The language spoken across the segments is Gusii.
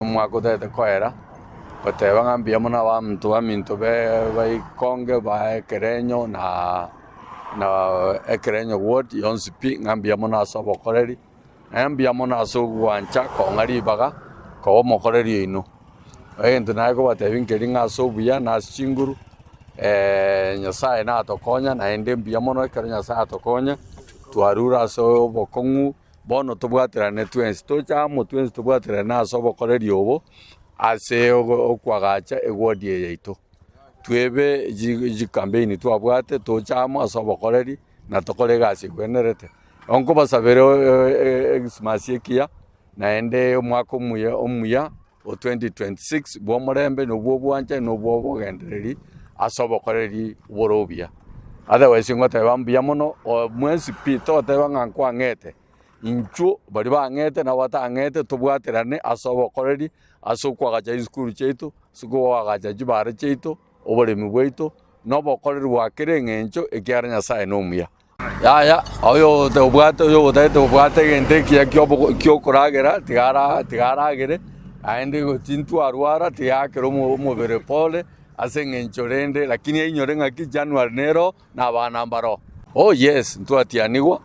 Omwaka otagete koera, goteba ng'a mbuya mono abanto baminto ba Ikonge ba Ekerenyo na na Ekerenyo ward yonsi pi, ng'a mbuya mono ase obokoreri, naende mbuya mono ase ogwancha kong'a ribaga koba omokoreri oino. Egento naye kobatebia nkeri ng'a ase obuya na ase chinguru, Nyasaye natokonya naende mbuya mono ekero Nyasaye atokonya, twarure ase obokong'u. Bono tobwaterane twensi, toche amo twensi tobwaterane ase obokoreri obo, ase okoagacha ewodi eye yaito. Twebe chikampeini twabwate, toche amo ase obokoreri na tokore egasi egwenerete. Nkobasabera ekisimasi ekiya, naende omwaka omuya omuya o 2026 bwa omorembe na obwa obwanchani na obwa obogendereri ase obokoreri bore obuya. Otherwise ngoteba mbuya mono mwensi pi togoteba ng'a nkwang'ete, inchuo baria bang'ete na abatang'ete tobwaterane ase obokoreri ase okoagacha chisukuru chiaito, ase okoagacha chibara chiaito, oboremi bwaito, na obokoreri bwa kera eng'encho ekiagera Nyasaye nomuya. Yaya, oyo obwate oyo otagete obwate egento ekiya kiobo kiokoragera tiga ara tiga aragere, naende gose ntwarwara tiga akere omo omobere pole, ase eng'encho rende lakini ainyore ng'aki January nero na abana mbaro. Oh yes, ntwatianigwa,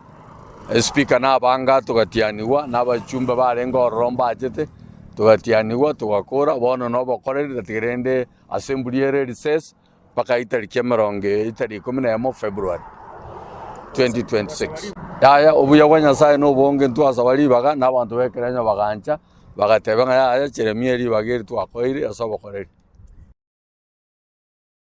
espika na abanga togatianigwa, na abachumbe barenge ororo mbachete, togatianigwa togakora, bono na obokoreri tatiga rende assembly ere recess. mpaka etariki emerongo etari ikomi na emo February 2026. Yaya obuya bwa Nyasaye nobonge ntwasaba ribaga na abanto b'ekerenyo bagancha bagateba ng'a yaya Jeremia ribaga eri twakoeire ase obokoreri.